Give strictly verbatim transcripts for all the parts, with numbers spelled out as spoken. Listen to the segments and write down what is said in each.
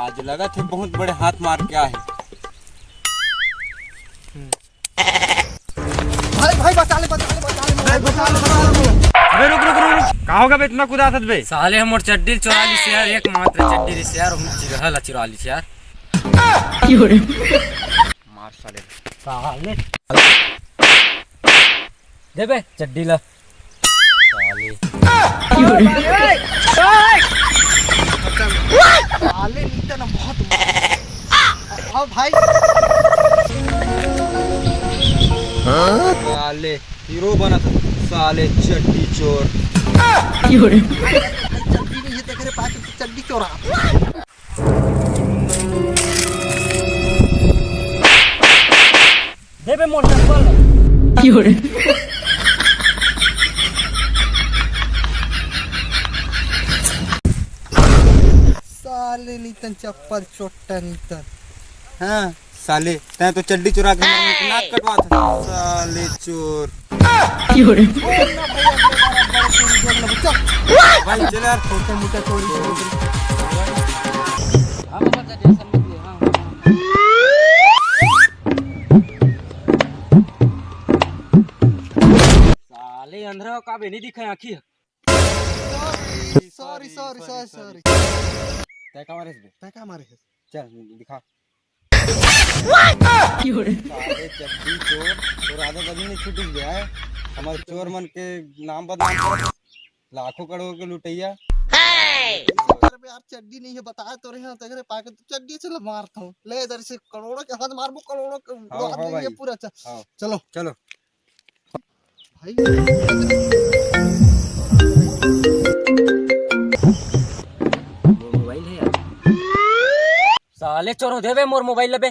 आज लगत हे बहुत बड़े हाथ मार के आए हे। भाई, भाई, बचा ले, बचा ले, बचा ले, बचा ले, बचा ले। अबे रुक, रुक, रुक, रुक। का होगे बे, इतना कुदाथस बे? साले हमर चड्डी चुरा लिस यार, एकमात्र चड्डी रिहिस यार, हम चिरहा ला चुरा लिस यार। मार साले। साले। दे बे चड्डी ला। साले। साले नीतन बहुत। हाँ भाई। साले हीरो बनत हे, साले चड्डी चोर। चड्डी नहीं है, देख रे, पाके चड्डी चोरा। दे बे मोर चप्पल। साले नीतन चप्पल चोट्टा नीतन। हाँ, साले, तैं तो चड्डी चुरा के हमर नाक कटवाथस। साले चोर। भाई, चल यार, छोटे मोटे चोरी। साले अंधरा का बे नहीं दिखा आँखी। Sorry, sorry, sorry, sorry. तैं का मारे बे? तैं का मारे? चल दिखा। साले चड्डी चोर, तोर आदत अभी नहीं छूटी गया है। हमर चोर मन के नाम बदनाम करत। लाखों करोड़ के लुटैया। अरे यार, चड्डी नहीं है, बताए तो रहे हैं, तेरे पाके तो चड्डी से मारता हूँ। ले इधर से करोड़ों के हाथ मारबो, करोड़ों के हाँ, हाँ भाई। पूरा च-, हाँ। चलो। चलो। भाई। मोबाइल है यार। साले चोर हो देबे मोर मोबाइल लेबे।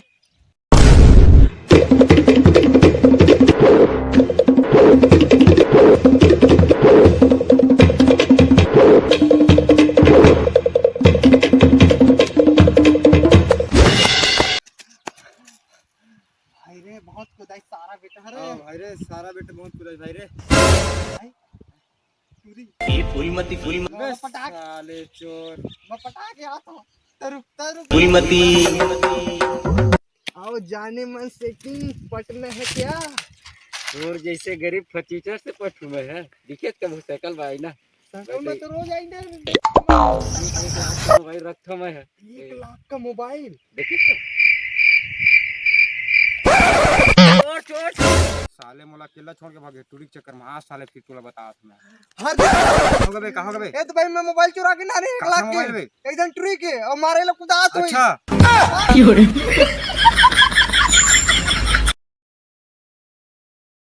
भाई रे, बहुत कुदाई सारा बेटा रे। हाँ भाई रे, सारा बेटा बहुत कुदाई भाई रे। भाई, चोरी। ये फूल मती, फूल मती। मैं पटाक। साले चोर। मैं पटाक गया तो। तरुक, तरुक। फूल मती। आओ जाने मन सेटिंग पटना है क्या? तोर जैसे गरीब फटीचर से पटू मैं है। दिखे तो मोटरसाइकिल भाई ना। साइकिल में तो रोज आई ना। भाई रखता मैं है। एक लाख का मोबाइल। देखिस तो? चोर, चोर, चोर। साले मोला अकेला छोड़ के भागे, टूरी के चक्कर में। आज साले फिर तोला बतात मैं। हर का होगे बे, का होगे बे? ए तो भाई, मैं मोबाइल चुरा के ना रे, एक लाख के। मोबाइल बे? एकदम टूरी के, और मारे ला कुदात होई। अच्छा।